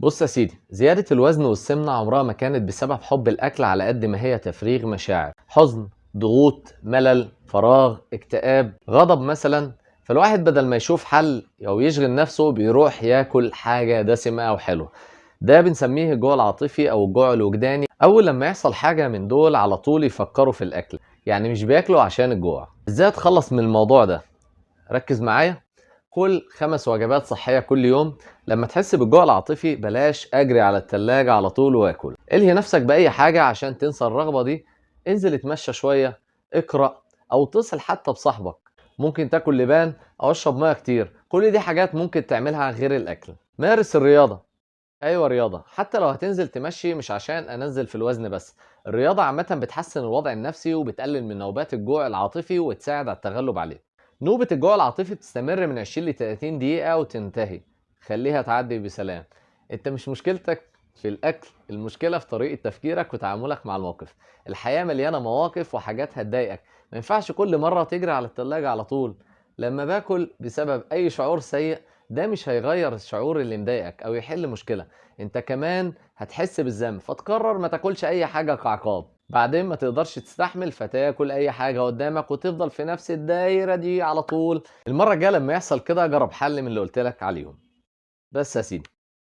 بص يا سيدي، زيادة الوزن والسمنة عمرها ما كانت بسبب حب الأكل على قد ما هي تفريغ مشاعر، حزن، ضغوط، ملل، فراغ، اكتئاب، غضب مثلا. فالواحد بدل ما يشوف حل أو يشغل نفسه بيروح ياكل حاجة دسمة أو حلوة. ده بنسميه الجوع العاطفي أو الجوع الوجداني. أول لما يحصل حاجة من دول على طول يفكروا في الأكل، يعني مش بياكلوا عشان الجوع. إزاي أتخلص من الموضوع ده؟ ركز معايا. كل 5 وجبات صحية كل يوم. لما تحس بالجوع العاطفي بلاش أجري على التلاجة على طول وآكل. الهي نفسك بأي حاجة عشان تنسى الرغبة دي. انزل اتمشى شوية، اقرأ، أو اتصل حتى بصاحبك. ممكن تاكل لبان أو اشرب مية كتير. كل دي حاجات ممكن تعملها غير الأكل. مارس الرياضة. أيوة رياضة، حتى لو هتنزل تمشي، مش عشان أنزل في الوزن بس. الرياضة عامة بتحسن الوضع النفسي وبتقلل من نوبات الجوع العاطفي وتساعد على التغلب عليه. نوبة الجوع العاطفي بتستمر من 20 ل 30 دقيقة وتنتهي. خليها تعدي بسلام. انت مش مشكلتك في الأكل، المشكلة في طريقة تفكيرك وتعاملك مع الموقف. الحياة مليانة مواقف وحاجات هتضايقك، ما ينفعش كل مرة تجري على التلاجة على طول. لما باكل بسبب أي شعور سيء، ده مش هيغير الشعور اللي مضايقك أو يحل مشكلة. انت كمان هتحس بالذنب فتقرر ما تاكلش اي حاجة كعقاب. بعدين ما تقدرش تستحمل فتاكل اي حاجة قدامك وتفضل في نفس الدايرة دي على طول. المرة الجاية لما يحصل كده جرب حل من اللي قلت لك عليهم. بس يا سيدي.